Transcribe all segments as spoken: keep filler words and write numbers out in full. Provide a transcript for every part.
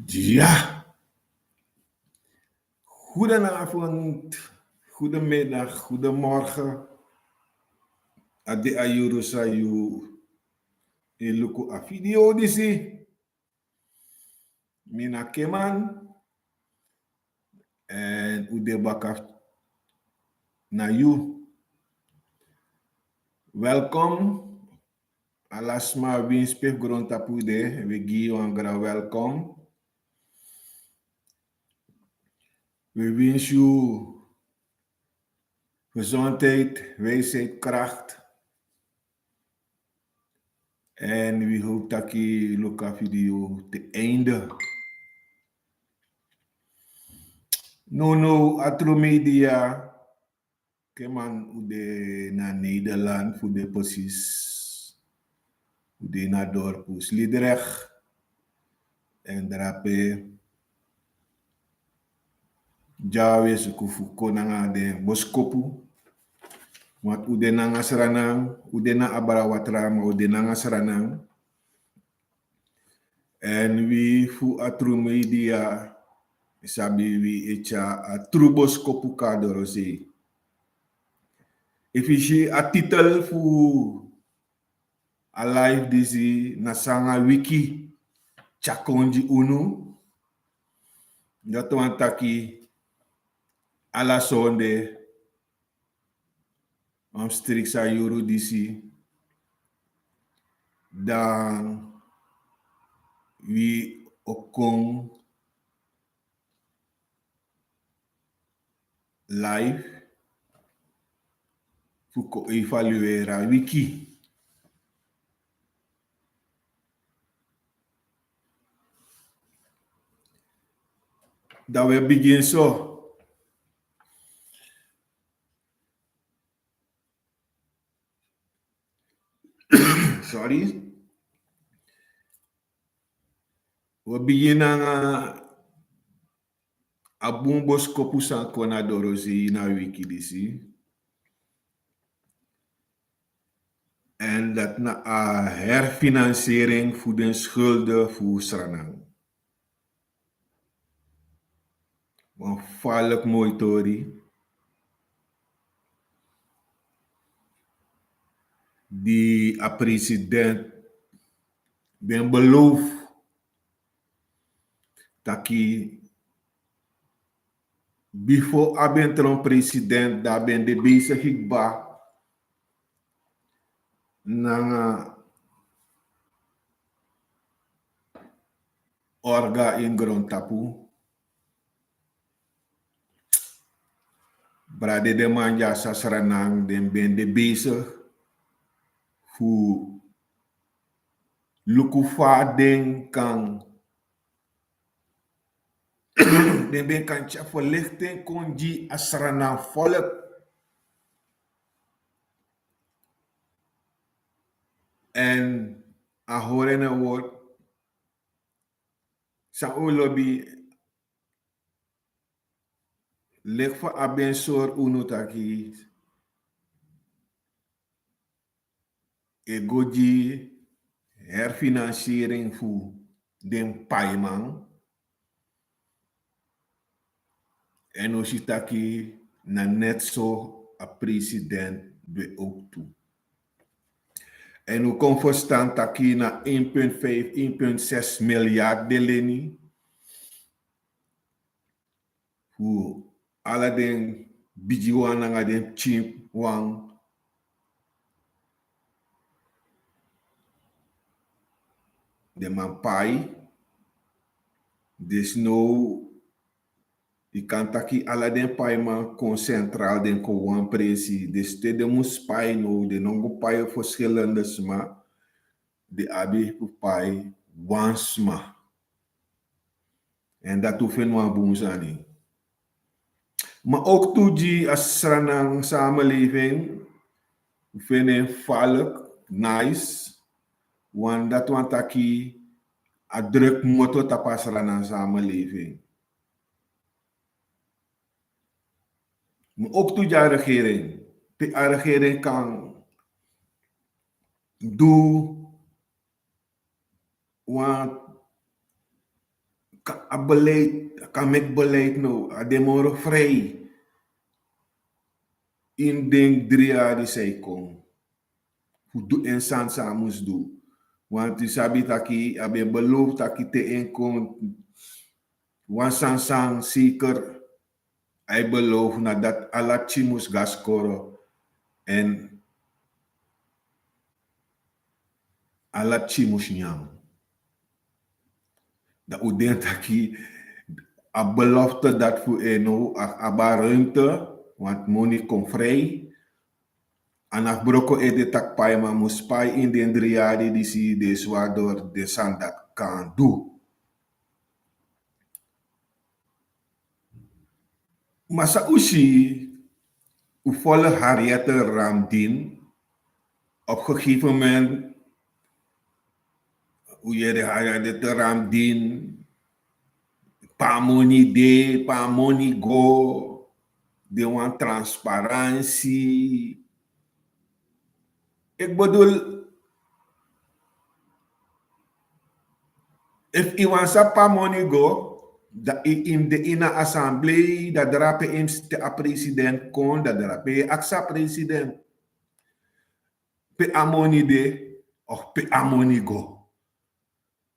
Ja. Goedenavond, goedemiddag, goedemorgen. A de a yuru san yu e luku a video disi. Mi na Keman. Èn un de baka na yu. Welkom. Ala sma winsi pe fu grontapu de, wi gi yu wan gran welkom. Wi winsi yu gezondheid, wijsheid, kracht. Èn wi hoop taki yu luku a video te einde. Now now, a tru media, Keman, un de na Nederland, fu de precies. Un de na dorpu Sliedrecht. Èn drape dya wi e suku fu kon nanga den boskopu. Want un de nanga Sranan, un de na Abrawatra, ma un de nanga Sranan. Èn wi fu a tru media, sabi wi e tyari a tru boskopu kon na dorosei. Efu yu si a titel fu a live disi na san a wiki tyari kon gi unu. Dati wani taki ala sonde, omstreeks a yuru disi, dan wi o kon live fu kon evalueri a wiki. Dan wi e bigin so. Sorry. Wi e bigin nanga a bun boskopu san kon na dorosei na wiki disi. Èn dati na a herfinanciering fu den schulden fu Sranan. Wan falek moi tori di a president ben beloof taki bifo a ben tron president, dan a ben de bezig kba nanga orga ini grontapu. Brada, den man dya na Sranan, den ben de bezig fu luku fa den kan, den ben kan tyari verlichting kon gi a Sranan volk. Èn a hori en a word, san un lobi, leki fa a ben sori unu taki e go gi herfinanciering fu den paiman. Èn un si taki na net so a president du en ook tu. Èn un kon ferstan taki na één punt vijf, één punt zes miljard de leni fu ala den bigiwan nanga den pikinwan, den man pai. Dus now yu kan taki ala den paiman kon centraal, den kon wan presi. Dus te den mus pai now, den no go pai verschillende sma, den abi fu pai wan sma. Èn dati un feni wan bun sani. Ma ook tu gi a Sranan samenleving, un feni en falek nice, want dati wani taki a druk moto tapu a Sranan samenleving. Ma ook tu gi a regering, pe a regering kan du wan kan a beleid, a kan meki beleid now, a de moro vrij. In den dri yari san e kon, fu du en sani san a mus du. Want yu sabi taki a ben beloof taki te en kon, wan sani san zeker, a e beloof na dati ala pikin mus go na skoro, èn ala pikin mus nyan. Dan un denki taki a belofte dati fu en now, a, a abi ruimte, want moni kon vrij. A no abi broko ede taki paiman mus pai in den dri yari disi, den swador, den sani dati kan du. Ma san un si, un folg Harriet Ramdien. Op gegeven moment, un yere Harriet Ramdien, pe a moni de, pe a moni go, den wani transparansi. Ik bedoel, efu yu wani sabi pe a moni go, dan yu, yu mus de ini a assemblee, dan drape yu mus te a president kon, dan drape yu e aksi a president pe a moni de, of pe a moni go.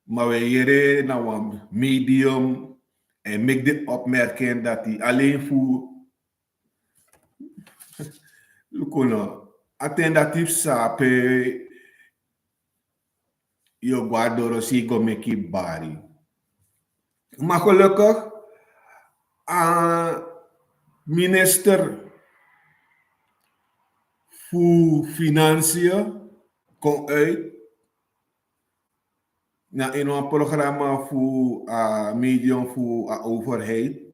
Ma wi e yere na wan medium, èn meki den opmerking dati alen fu, luku no, a ten dati psa pe yu o go na doro sei go meki bari. Ma gelukkig, a minister fu Financiën kon uit na ini wan programma fu a medium fu a overheid.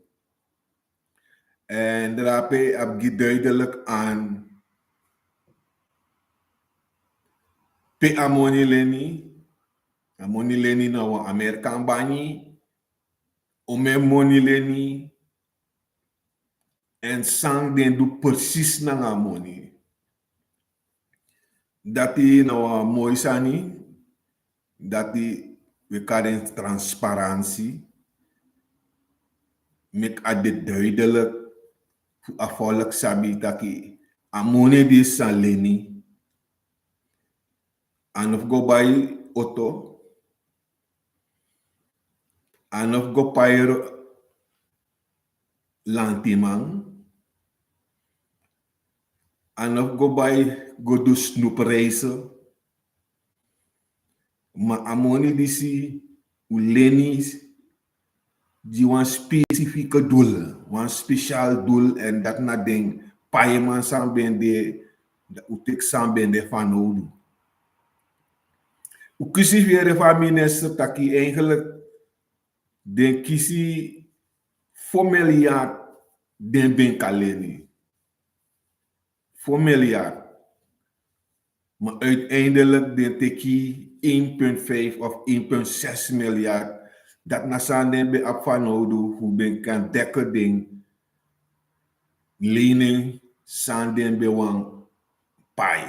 Èn drape a bigin duidelijk aan pe a moni leni, a moni leni na wan Amerikan banyi, omeni moni leni, èn san den du precies nanga a moni. Dati na wan moi sani, dati wi e kari en transparansi, meki a de duidelijk fu a volk sabi taki a moni disi san leni, a no fu go bai oto, a no fu go pai lantiman, a no fu go bai go du snoepreis. Ma a moni disi un leni gi wan specifieke doel, wan speciaal doel, èn dati na den paiman san ben de, un teki san ben de fanowdu. Un kisi fu yere fu a minister taki eigenlijk den kisi fo miljard den ben kan leni. Fo miljard. Ma uiteindelijk den teki één punt vijf of één punt zes miljard. Dati na san den ben abi fanowdu fu ben kan deki den lening san den ben wani pai.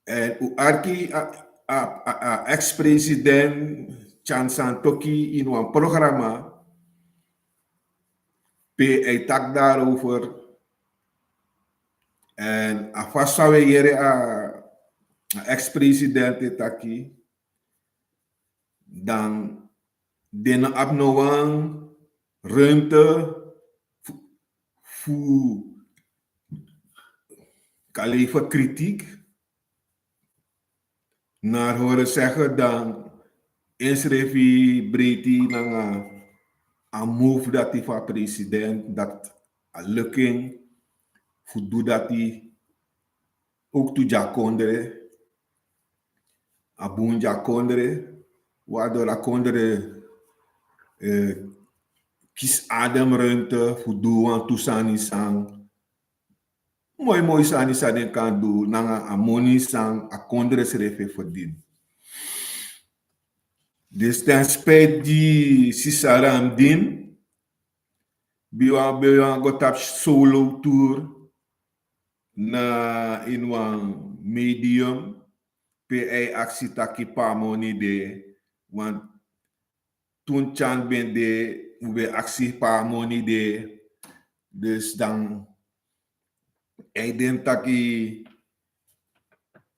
Èn un arki a, a, a, a ex-president Chan Santoki ini wan programma pe a e taki daarover. Èn a fasi san wi e yere a, a ex-president e taki, dan den no abi no wan ruimte fu, fu kan leveren kritiek. Naar horen zeggen dan, ensrefi breiti nanga a move dati fu a president, dati a lukken fu du dati ook tu gi a kondre. A bun gi a kondre, waardoor a kondre, eh, kisi ademruimte fu du wantu sani san moi moi sani san den kan du nanga a moni san a kondre srefi e ferdini. Dus ten spijt di Sisa Ramdien, ben wani, ben wani go tapu solo tour na ini wan medium, pe a e aksi taki pe a moni de. Want toen Tyan ben de, un ben aksi pe a moni de. Dus dan a e denki taki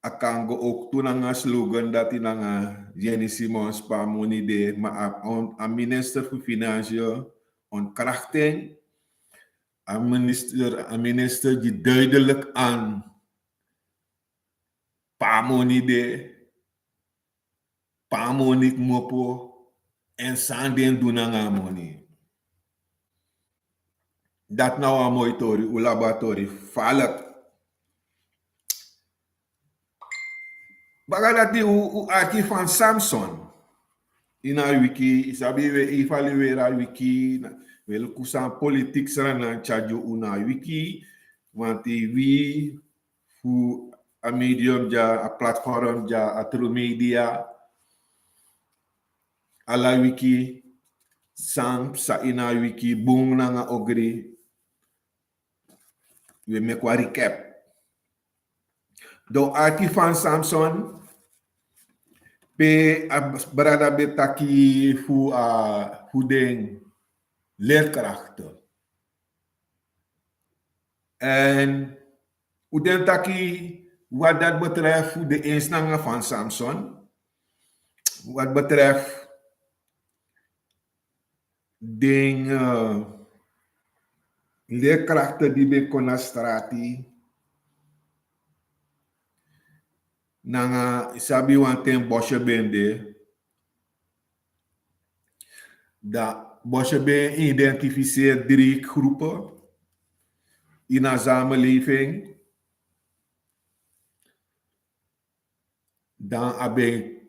a kan go ook tu nanga slogan dati nanga Jenny Simons pe a moni de, ma a, a minister fu Financiën ontkracht en. A minister, a minister gi duidelijk aan pe a moni de, pe a moni kmopo, èn san den du nanga a moni. Dati na wan moi tori, un labi a tori falek. Baka dati un, un arki Van Samson. Ini a wiki, yu sabi, we, efu yu weri a wiki, na, we luku san politiki sani na tyari gi unu a wiki. Want wi fu a medium dya, a platform dya, a tru media, ala wiki, san psa ini a wiki, bun nanga ogri, we meki wan recap. Dan un arki Van Samson, pe a brada ben taki fu, a, fu den leerkrachten. Èn un denki taki wat dati betreft fu den eens nanga Van Samson, wat betreft den, eh, leerkrachten di ben kon na strati, nanga, yu sabi, wanten Bosje ben de. Dan Bosje ben identificeer drie groepen in a samenleving. Dan a ben,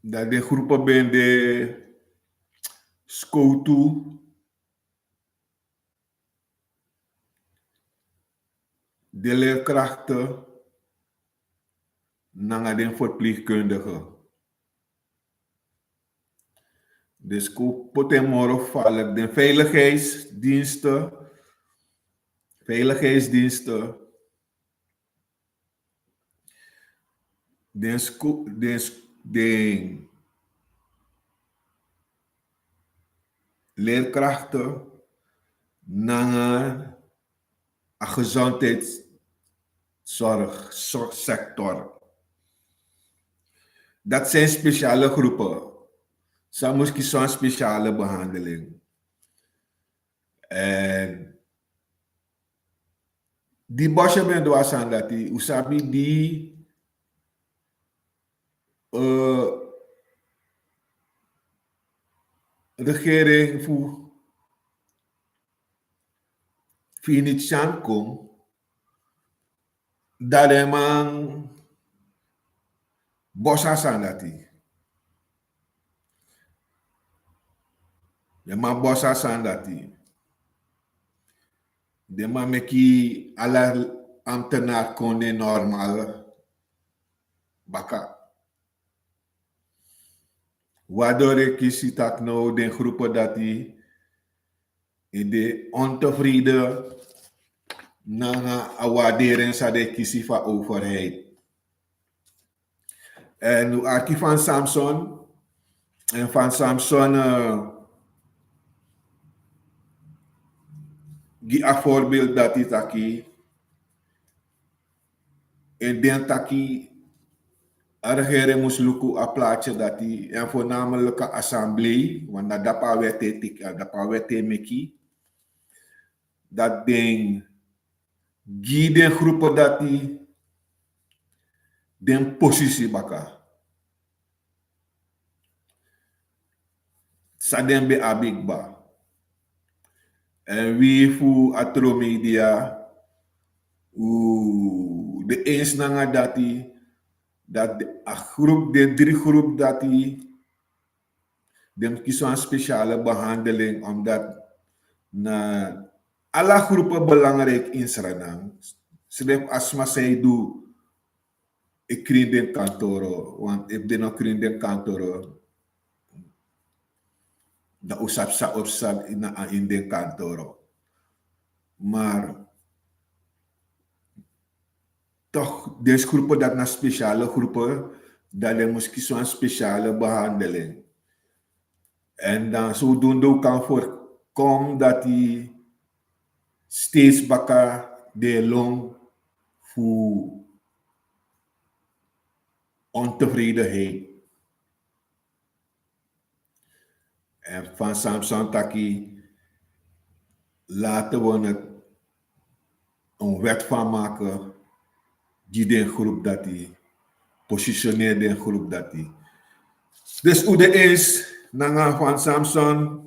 dan den groepen ben de skowtu, de leerkrachten, nanga den verpleegkundigen. Dus kon poti en moro falek, den veiligheidsdiensten, veiligheidsdiensten, den sku-, den s-, den leerkrachten, nanga a gezondheidszorg, zorgsector. Dat zijn speciale groepen. San musu kisi wan speciale behandeling. Èn di Bosje ben du a sani dati, un sabi di, eh, regering fu Finitian kon, dan den man bosi a sani dati. Den man bosi a sani dati. Den man meki ala ambtenaar kon de normaal baka. Waardoor yu kisi taki now den groepen dati e de ontevreden nanga a waardering san den kisi fu a overheid. Èn un arki Van Samson, èn Van Samson, eh, gi a voorbeeld dati taki en den taki a regering mus luku a plaatje dati, en voornamelijk a assemblee, want na dape a wet e teki, a dape a wet e meki, dati den gi den groepen dati den posisi baka. San den ben abi kba. Èn wi fu Atro Media, u de eens nanga dati, dati a groep, den drie groep dati, den mus kisi wan speciale behandeling, omdat na ala groepen belangrijk in Sranan. Srefi a sma san e du e krin den kantoro, want efu den no krin den kantoro, dan un sabi san o psa ini den kantoro. Maar toch Deze groepen dat na speciale groepen, dat den mus kisi wan speciale behandeling. En dan zodoende kan voorkom dat die steeds baka de long voor ontevredenheid. En van Samson taki, laten we het een wet van maken die den groep dati, positioneer den groep dati. Dus u de eens nanga van Samson,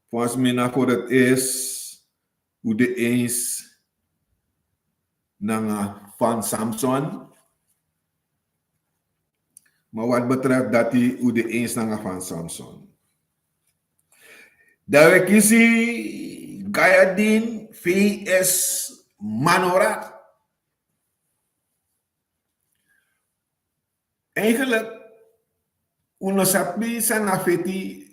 volgens mij na voor het eerst, u de eens nanga van Samson. Maar wat betreft dati, u de eens nanga van Samson. Dan we kisi Gayadin V S Manorat. Eigenlijk, un no sabi san na feti,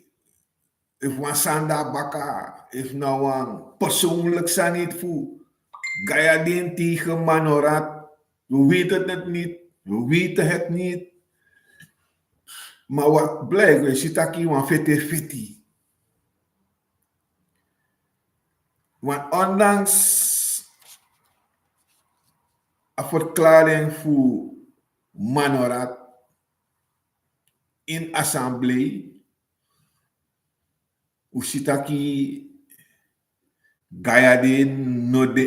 efu wan sani de na baka, efu na wan persoonlijk sani fu Gayadin tegen Manorat. We weten het niet, we weten het niet. Maar wat blijkt, we zien taki wan feti feti. Want ondanks a verklaring fu Manorat in assemblee, u si taki Gayadin no de,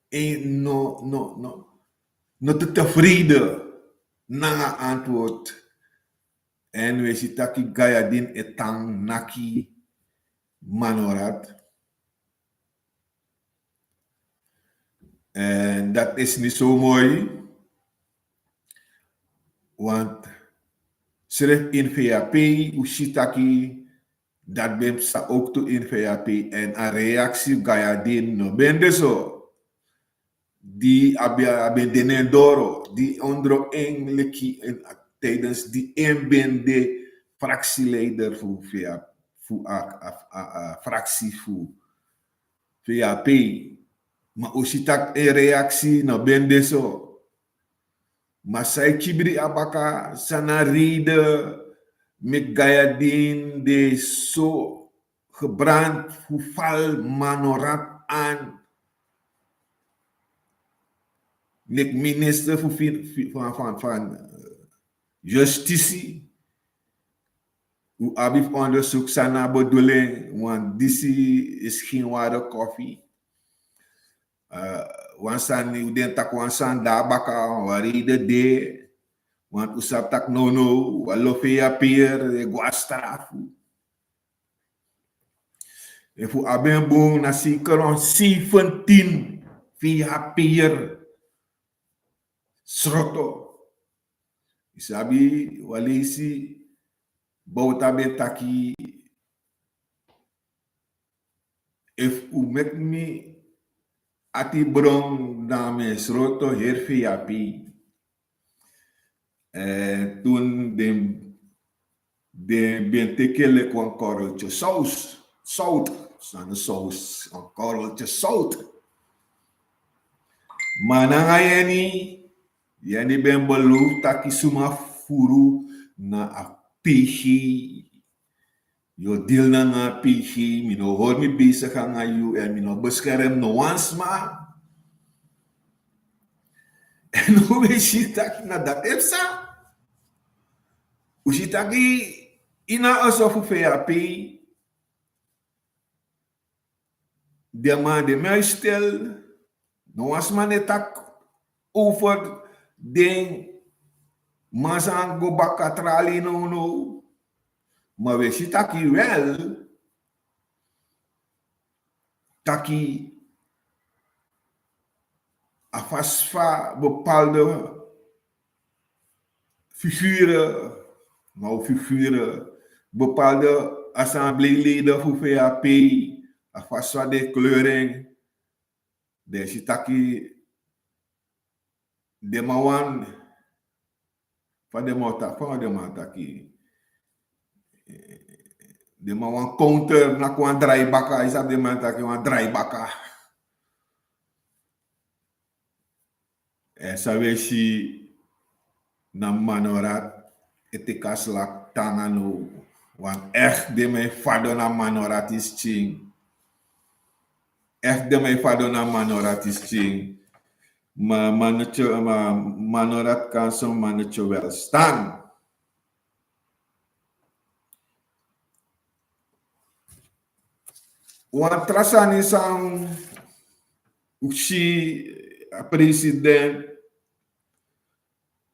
eh, no, no, no, no te tevreden nanga antwoord. En we si taki Gayadin e tan naki Manorat. En dat is niet zo mooi. Want sref in V A P, u si taki dat ben sa ook toe in V A P. En a reactie Gayadin no ben de so. Di a ben, a ben de na en doro, di ondro en leki en, tijdens di en ben de fractieleider fu V A P, fu a, a, a, a fractie fu V A P. Maar u si taki en reactie no ben de so. Maar san e kibri a baka, san na reden meki Gayadin de so gebrand fu val Manorat aan. Leki minister fu fin-, fi-, van, van, van, eh, Justitie. U abi fu onderzoek san na bedoeling, want disi is geen ware koffie. Eh, wan sani, u den taki wan sani de na baka, wan reden de, want u sabi taki nownow, wan lo V A P'er e go na strafu. Efu u abi en bun, na zeker wan zeventien V A P'er sroto. U sabi, wan leisi Bouta ben taki, efu u meki mi ati bron, dan mi e sroto heri V A P. En toen den, den ben teki en leki wan korreltje saus. Zout. San na saus, wan korreltje zout. Ma nanga Yeni, Yeni ben beloof taki suma furu na a P G. Yu o deal nanga P G, mi no hori mi bezig nanga yu, en mi no beskerm no wan sma. En now we si taki na dati e psa. U si taki ini a oso fu V A P, den man de muisstil, no wan sma no e taki over den man san go baka trali nownow. Ma we si taki wel, taki a fasi fa bepaalde figuren, nou figuren, bepaalde assembleeleden fu V A P, a fasi fa den kleur en, den si taki den man wan, fa den man ta-, fa den man taki, eh, den man wan counter, na kon wan drai baka, yu sabi den man taki wan drai baka. Èn san wi e si na Manorat, e teki a slak tan nanga now. Want echt den man e fadon na Manorat isi tyin. Echt den man e fadon na Manorat isi tyin. Ma Manorat kan son Manorat wel stan. Wan tra sani san un si a president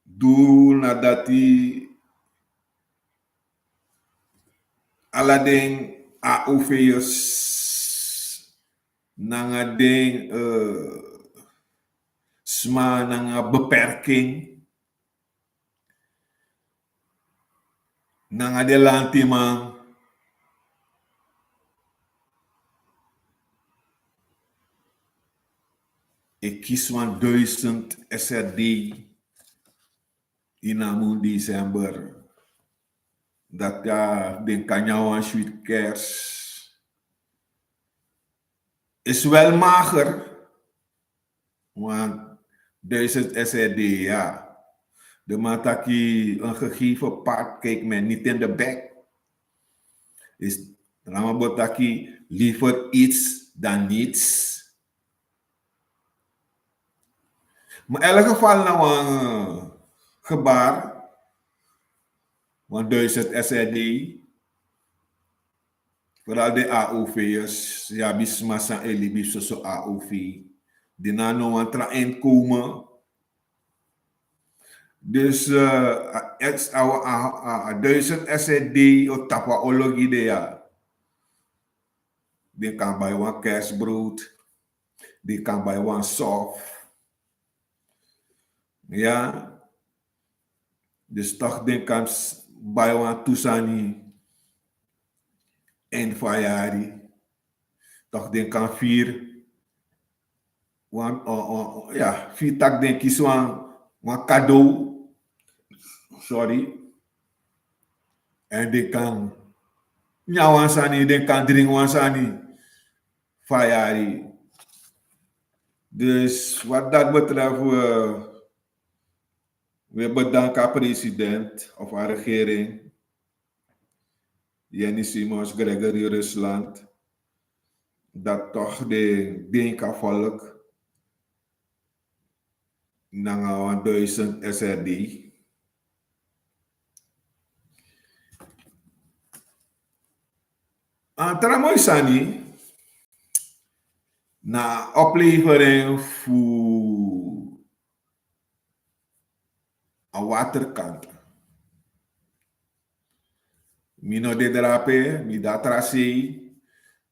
du na dati, ala den A O V'ers nanga den, eh, sma nanga beperking nanga den lantiman e kisi wan duizend S R D ini a mun december. Dati a den kan nyan wan switi kers. Is wel mager. Want duizend S R D, ja. De man taki een gegeven paard kijkt men niet in de bek. Is Ramabo taki liever iets dan niets. Maar in elk geval na wan gebaar, wan duizend S R D, vooral de A O V'ers, ya bisma san e libi soso A O V, di na no wan tra inkomen. Dus, eh, a, a, a, a, a duizend S R D o tapu a ologi de ya. Den kan bai wan kerstbrood. Den kan bai wan sof. Ya. Dus toch den kan s-, bai wan tu sani. Eind fu a yari. Toch den kan firi wan, o, o, o, ya, firi taki den kisi wan, wan cadeau. Sorry. Èn den kan nyan wan sani, den kan dringi wan sani fu a yari. Dus wat dat betreft, we, we bedanken a president of a regering. Jenny Simons, Gregory Rusland, dat toch de Dinka volk nanga wan duizend S R D. A tra moi sani na oplevering fu a waterkant. Mi no de drape, mi de a tra sei,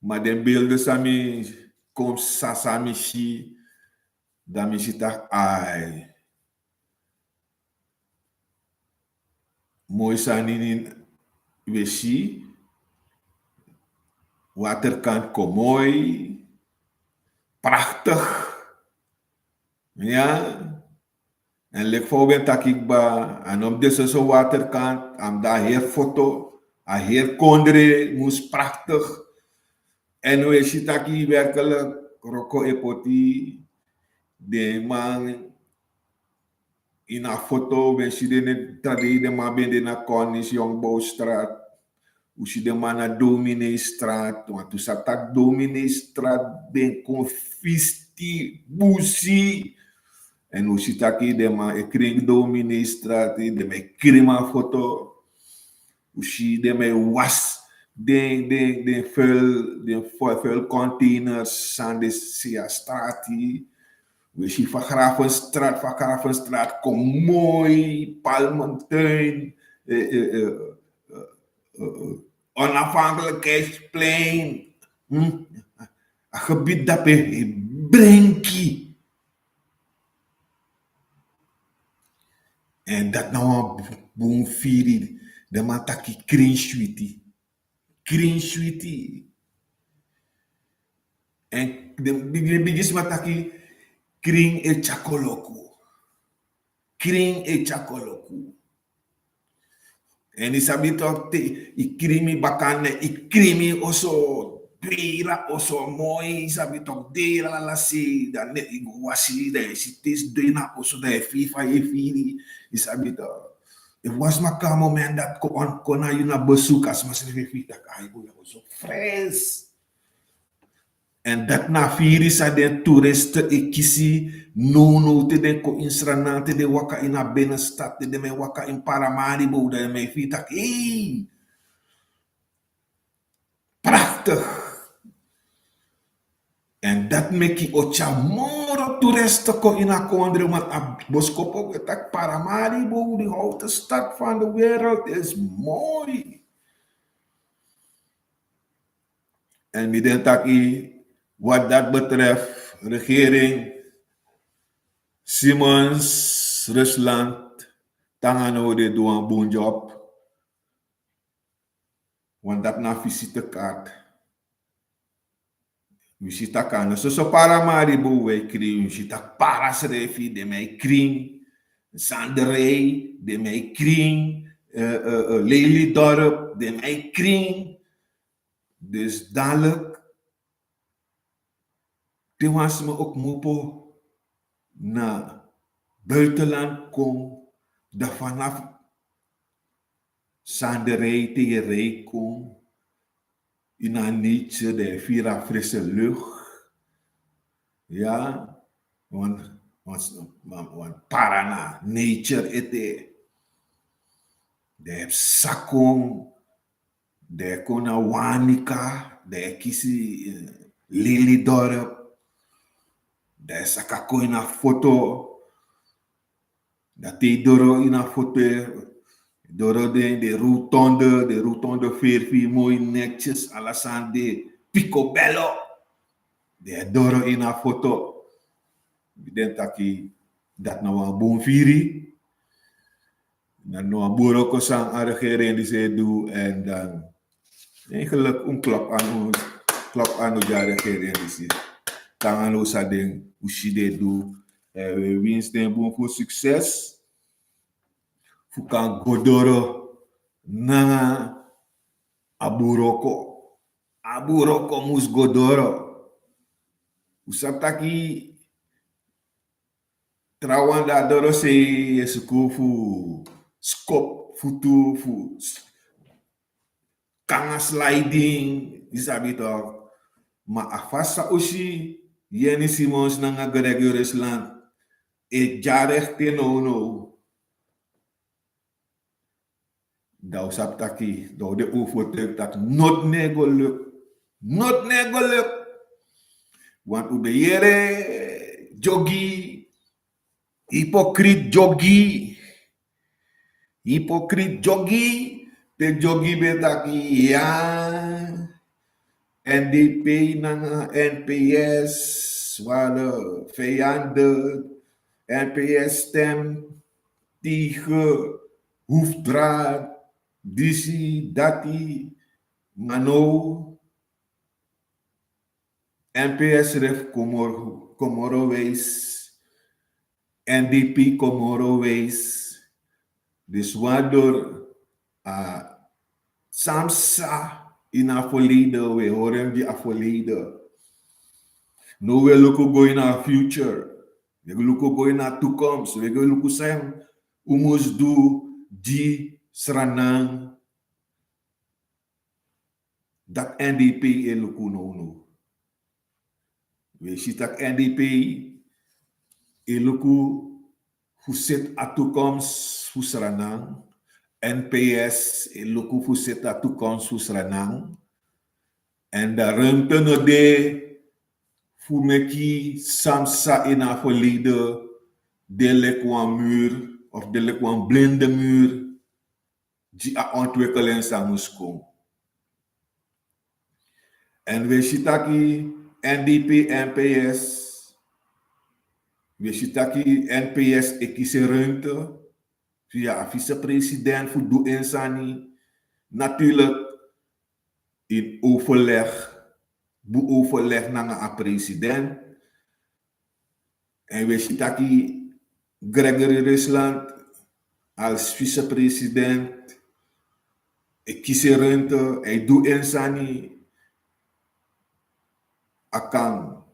ma den beelden san mi kon sa, san mi si, dan mi si taki ai. Moi sani ini we si, waterkant kon moi, prachtig. Ya. Èn leki fa un ben taki kba, a no mus de soso waterkant, a mus de a heri foto, a heri kondre mus prachtig. Èn un e si taki werkelijk wroko e poti, den man ini a foto, un ben si den tra dei den man ben de na Corniche, Jongbouwstraat. Un si den man na Domineestraat, want un sabi taki Domineestraat ben kon fisti, busi. Èn un si taki den man e kringi Domineestraat, den man e kringi a foto. Un si den man e wasi den, den, den vuil, den vu-, vuilcontainers san den si a straat. Un si Van Gravenstraat, Van Gravenstraat kon moi, Palmentuin, eh, eh, eh, eh, eh, eh, Onafhankelijkheidsplein. Hm? A gebied dape e brenki. Èn dati na wan bun firi, den man taki krin switi. Krin switi. Èn den bigi, bigi sma taki krin e tyari koloku. Krin e tyari koloku. Èn yu sabi tok' te yu krin mi baka, ne yu krin mi oso, Pera oso moi, yu sabi tok, dera ala sei, dan ne yu go wasi, dan yu si te yu sidon ini a oso, dan yu e firi fa yu e firi, yu sabi tok. Efu wan sma kon a moment dati kon, kon na yu na bezoek, a sma srefi e firi taki, ai, boi, a oso fres. Èn dati na a firi san den toeristen e kisi nownow te den kon ini Sranan, te den waka ini a binnenstad, te den mu e waka ini Paramaribo, dan den mu e firi taki, ei, prachtig. Èn dati meki yu o tyari moro toeristen kon ini a kondre, want a boskopu e taki Paramaribo, de houten stad van de wereld, is mooi. Èn mi denki taki, wat dati betreft, regering, Siemens, Rusland, te nanga now den e du wan bun job. Want dati na a visitekaart. Wi si taki a no soso Paramaribo wi e krin, wi si taki Para srefi den mu e krin, Zanderij den mu e krin, eh, eh, eh, Lelydorp den mu e krin. Dus dadelijk, te wan sma o kmopo na buitenland kon, dan vanaf Zanderij te yu e rij kon, ini a nature, dan yu e firi a frisse lucht. Ya, want, want, want Para na nature ete. Dan yu e psa kon, dan yu e kon na Wanica, dan yu e kisi, eh, Lelydorp, dan yu e saka kon ini a foto. Dan te yu doro ini a foto, doro den, den rotonde, den rotonde feri fu yu moi netjes, ala sani de picobello. Den e doro ini a foto. Mi denki taki dati na wan bun firi. Na no a bun wroko san a regering disi e du, èn dan eigenlijk un klop anu, klop anu gi a regering disi. Te nanga now san den, un si den e du, eh, wi e winsi den bun fu succes. Fu kan go doro nanga a bun wroko. A bun wroko mus go doro. Un sabi taki trawan de a dorosei e suku fu skop futu fu s-, kon nanga sliding, yu sabi tok. Ma a fasi san un si Jenny Simons nanga Gregory Rusland e tyari en te nownow. Dan un sabi taki, dan un de overtuigd taki noiti no e go luk. Noiti no e go luk. Want un ben yere dyogri, hypocriet dyogri. Hypocriet dyogri, te dyogri ben taki ya. N D P nanga N P S waren vijanden. N P S stem tegen Hoefdraad, disi, dati, ma now N P S srefi kon moro, kon moro wijs, N D P kon moro wijs. Dus waardoor, ah, san psa ini a verleden, wi e hori en gi a verleden. Now wi e luku go ini a future. Wi e luku go ini a toekomst. Wi e luku san un mus du gi Sranan. Dati N D P e luku nownow. Wi e si taki N D P e luku fu seti a toekomst fu Sranan. N P S e luku fu seti a toekomst fu Sranan. Èn dan ruimte no de fu meki san psa ini a verleden de leki wan muur of de leki wan blinde muur gi a ontwikkeling san mus kon. Èn wi e si taki N D P, N P S, wi e si taki N P S e kisi ruimte via a vicepresident fu du en sani. Natuurlijk in overleg, bun overleg nanga a president. Èn wi e si taki Gregory Rusland als vicepresident e kisi ruimte, a e du en sani. a kan.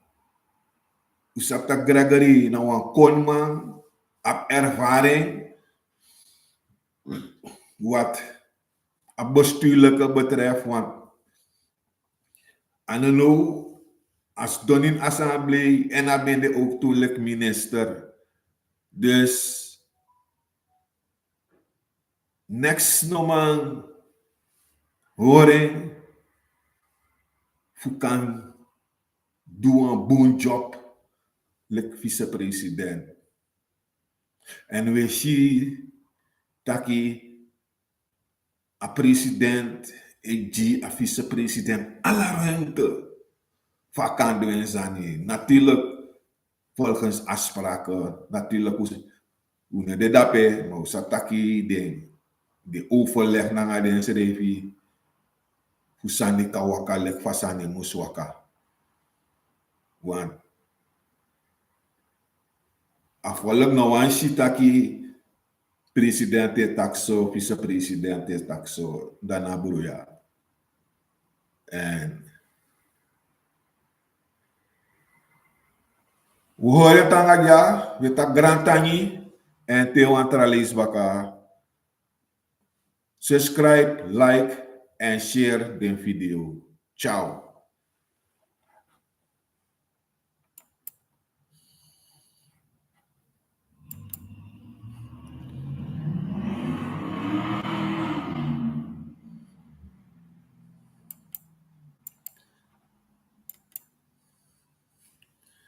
Un sabi taki Gregory na wan koniman, abi ervaring wat a bestuurlijke betreft, want a no now a sidon ini assemblee en a ben de ook toen leki minister. Dus neks no man hori fu kan du wan bun job leki vicepresident. En we si taki a president e gi a vicepresident ala ruimte fu a kan du en sani. Natuurlijk volgens afspraken, natuurlijk un no de dape, maar un sa taki den den overleg nanga den srefi fu sani kan waka leki fa sani mus waka. Want a volk no wani si taki president e taki so, vicepresident e taki so, dan na bruya. En we hori en tanga dia, we taki grantangi. En te wan tra leisi baka, subscribe, like en share den video. Ciao.